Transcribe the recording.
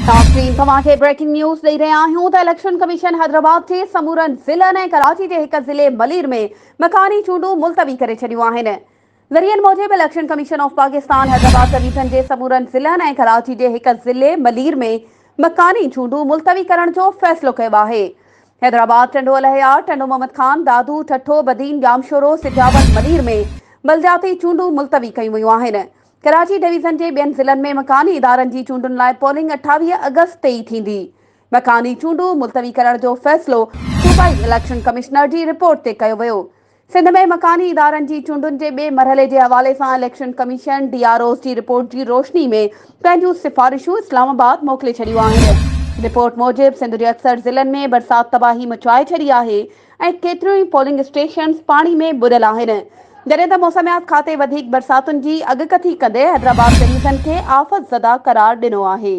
ناظرين توهان کي بريڪنگ نيوز ڏئي رهيا آهيون ته اليڪشن ڪميشن حيدرآباد جي سمورن ضلعن ۽ ڪراچي جي هڪ ضلعي ملير ۾ مڪاني چونڊون ملتوي ڪري ڇڏيون آهن. ذريعن موجب election commission of Pakistan Hyderabad division جي سمورن ضلعن ۽ ڪراچي جي هڪ ضلعي ملير ۾ مڪاني چونڊون ملتوي ڪرڻ جو فيصلو ڪيو آهي. حيدرآباد، ٽنڊو الهيار، ٽنڊو محمد خان، دادو، ٺٽو، بدين، ڄامشورو، سجاول، ملير ۾ بلدياتي چونڊون ملتوي ڪيون ويون آهن. ڪراچي ڊويزن جي ٻين ضلعن ۾ مڪاني ادارن جي چونڊن لاء پولنگ 28 آگسٽ تي ئي ٿيندي. مڪاني چونڊون ملتوي ڪرڻ جو فيصلو صوبائي اليڪشن ڪمشنر جي رپورٽ تي ڪيو ويو. سنڌ ۾ مڪاني ادارن جي چونڊن جي ٻئي مرحلي جي حوالي سان election commission D R Os جي رپورٽ جي روشني ۾ پنهنجون سفارشون اسلام آباد موڪلي ڇڏيون آهن. رپورٽ موجب سنڌ جي اڪثر ضلعن ۾ برسات تباهي مچائي ڇڏي آهي ۽ ڪيتريون ئي پولنگ اسٽيشنز پاڻي ۾ ٻڏل آهن، جڏهن ته موسميات کاتي وڌيڪ برساتن جي اڳڪٿي ڪندي حيدرآباد ڊويزن کي آفت زده قرار ڏنو آهي.